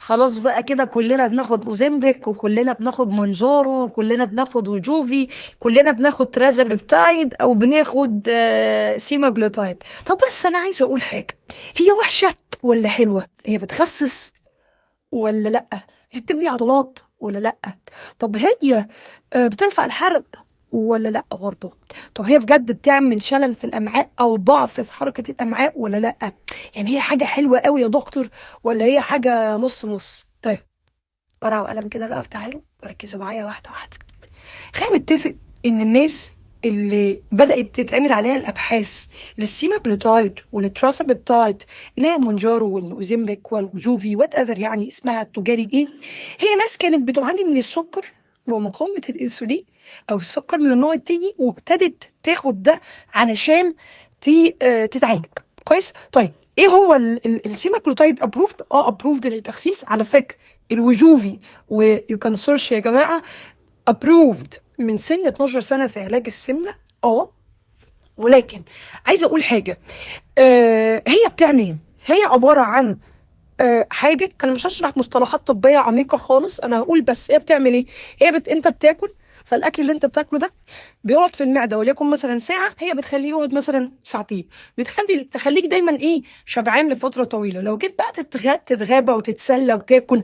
خلاص بقى كده كلنا بناخد Ozempic، وكلنا بناخد Mounjaro، وكلنا بناخد Wegovy، كلنا بناخد tirzepatide او بناخد semaglutide. طب بس انا عايزه اقول حاجه، هي وحشة ولا حلوه؟ هي بتخسس ولا لا؟ هي بتبني عضلات ولا لا؟ طب هي بترفع الحرق ولا لا برضه؟ طب هي بجد بتعمل شلل في الامعاء او ضعف في حركة الامعاء ولا لا؟ يعني هي حاجة حلوة قوي يا دكتور ولا هي حاجة نص نص؟ طيب ورقة وقلم كده بقى، تعالوا ركزوا معايا واحدة واحده. خلينا نتفق ان الناس اللي بدأت تتعمل عليها الأبحاث لل semaglutide وال tirzepatide اللي هي Mounjaro وال Ozempic وال Wegovy whatever يعني اسمها التجاري ايه، هي ناس كانت بتعاني من السكر ومقاومة الأنسولين أو السكر من النوع التاني، وابتدت تاخد ده علشان تتعالج كويس. طيب ايه هو ال semaglutide؟ approved، approved للتخسيس على فكرة. ال Wegovy و you can search يا جماعة، approved من سن 12 سنة في علاج السمنه. ولكن عايزه اقول حاجه، هي بتعمل ايه؟ هي عبارة عن حاجه، انا مش هشرح مصطلحات طبية عميقة خالص، انا هقول بس هي بتعمل ايه. انت بتاكل، فالاكل اللي انت بتاكله ده بيقعد في المعدة وليكن مثلا ساعه، هي بتخليه يقعد مثلا ساعتين، تخليك دايما ايه شبعان لفترة طويله. لو جيت بقى تتغابى وتتسلى وتاكل،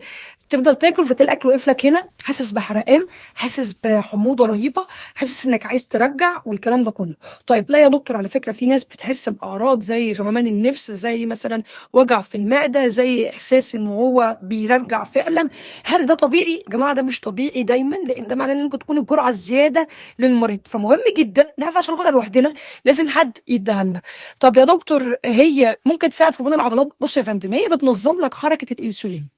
تفضل تاكل، فتلاقي الاكل واقف لك هنا، حاسس بحرقان، حاسس بحموضه رهيبه، حاسس انك عايز ترجع والكلام ده كله. طيب لا يا دكتور، على فكرة في ناس بتحس باعراض زي غممان النفس، زي مثلا وجع في المعده، زي احساس ان هو بيرجع فعلا. هل ده طبيعي يا جماعه؟ ده مش طبيعي دايما، لان ده معناه ان ممكن تكون الجرعة زيادة للمريض. فمهم جدا ما ينفعش ناخدها لوحدنا، لازم حد يديها لنا. طب يا دكتور هي ممكن تساعد في بناء العضلات؟ بص يا فندم، هي بتنظم لك حركة الانسولين،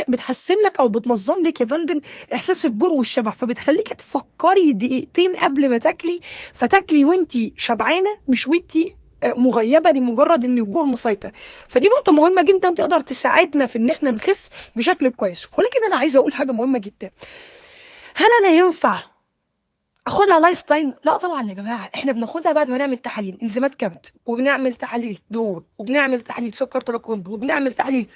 بتحسن لك او بتنظم لك يا فندم احساس الجوع والشبع، فبتخليك تفكري دقيقتين قبل ما تاكلي، فتاكلي وانتي شبعانه مش وانتي مغيبه لمجرد ان الجوع مسيطر. فدي نقطة مهمة جدا تقدر تساعدنا في ان احنا نخس بشكل كويس. ولكن انا عايزه اقول حاجة مهمة جدا، هل انا ينفع اخدها lifetime؟ لا طبعا يا جماعه، احنا بناخدها بعد ما نعمل تحاليل انزيمات كبد، وبنعمل تحاليل دهون، وبنعمل تحاليل سكر تراكمي، وبنعمل تحاليل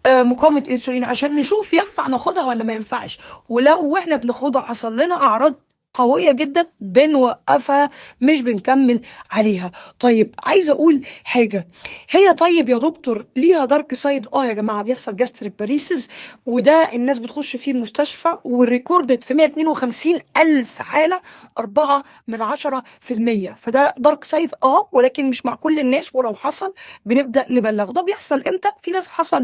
مقاومة انسولين، عشان نشوف ينفع ناخدها ولا ما ينفعش. ولو احنا بناخدها حصل لنا اعراض قوية جدا بنوقفها، مش بنكمل عليها. طيب عايزة اقول حاجة، هي طيب يا دكتور ليها dark side؟ يا جماعة بيحصل gastric varices، وده الناس بتخش فيه المستشفى، وال recorded في 152 ألف حالة 4 من 10%. فده dark side ولكن مش مع كل الناس، ولو حصل بنبدأ نبلغ. ده بيحصل امتى؟ في ناس حصل